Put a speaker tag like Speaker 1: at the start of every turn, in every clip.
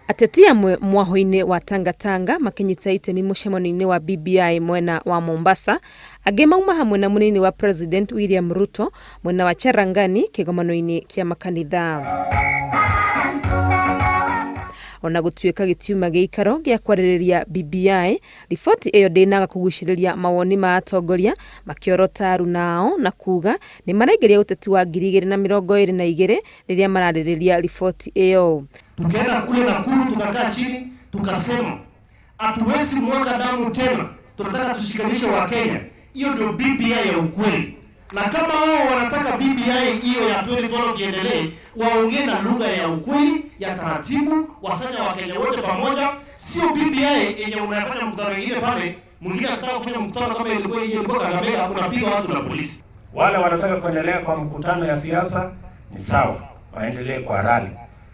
Speaker 1: Ateti amwe mwahũ-inĩ wa Tangatanga makĩnyita itemi mũcemanio-inĩ wa BBI mwena wa Mombasa, angĩ mauma hamwe na mũnini wa President William Ruto mwena wa Cherangani kĩgomano-inĩ kĩa makanitha. Ona gũtuĩka gĩtiuma gĩikaro gĩa kwarĩrĩria BBI, riboti ĩyo ndĩnaga kũgucĩrĩria mawoni ma atongoria makĩorota aruna ao na kuga nĩ maraingĩria ũteti wa 2022 rĩrĩa mararĩrĩria riboti ĩyo.
Speaker 2: Tukaenda kule Nakuru, tukakaa chini, tukasema hatuwezi mwaga damu tena, tunataka tushikanishe Wakenya. Hiyo ndio BBI ya ukweli, na kama wao wanataka BBI hiyo ya 2012 iendelee, waongee na lugha ya ukweli ya taratibu, wasanya Wakenya wote pamoja, sio BBI yenye unafanya mkutano mwingine pale, mwingine anataka kufanya mkutano kama ilikuwa ile ilikuwa Kakamega, unapiga watu na polisi.
Speaker 3: Wale wanataka kuendelea kwa mkutano ya siasa ni sawa, waendelee kwa rali,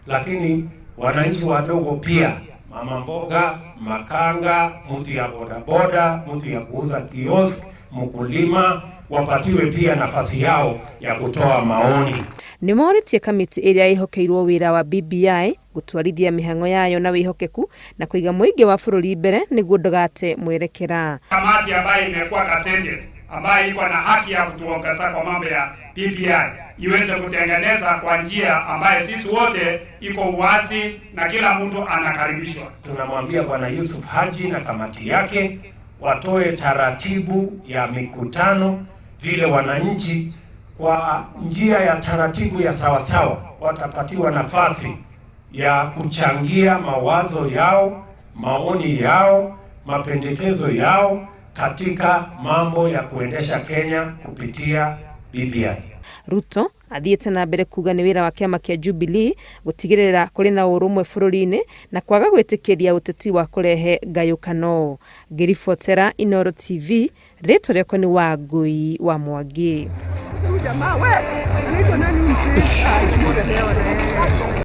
Speaker 3: lakini wananchi wadogo pia, mama mboga, makanga, mtu ya bodaboda, mtu ya kuuza kiosk, mkulima, wapatiwe pia nafasi yao ya kutoa maoni.
Speaker 1: Nĩ morĩtie kamĩtĩ ĩrĩa ĩhokeirwo wĩra wa BBI gũtwarithia mĩhang'o yayo na wĩhokeku na kũiga mũingĩ wa bũrũri mbere nĩguo ndũgate mwerekera.
Speaker 4: Kamati ambayo imekuwa gazetted ambayo iko na haki ya kutuongoza kwa mambo ya BBI iweze kutengeneza kwa njia ambayo sisi wote iko uwazi na kila mtu anakaribishwa.
Speaker 3: Tunamwambia Bwana Yusuf Haji na kamati yake watoe taratibu ya mikutano, vile wananchi kwa njia ya taratibu ya sawasawa watapatiwa nafasi ya kuchangia mawazo yao, maoni yao, mapendekezo yao katika mambo ya kuendesha Kenya kupitia BBI.
Speaker 1: Ruto athiĩte na mbere kuga nĩ wĩra wa kĩama kĩa Jubilee gũtigĩrĩra kũrĩ na ũrũmwe bũrũri-inĩ na kwaga gwĩtĩkĩria ũteti wa kũrehe ngayũkano. Ngĩribotera Inooro TV, rĩtwa rĩakwa nĩ Wangũi wa Mwangi.
Speaker 5: Jamaa we, anaitwa nani?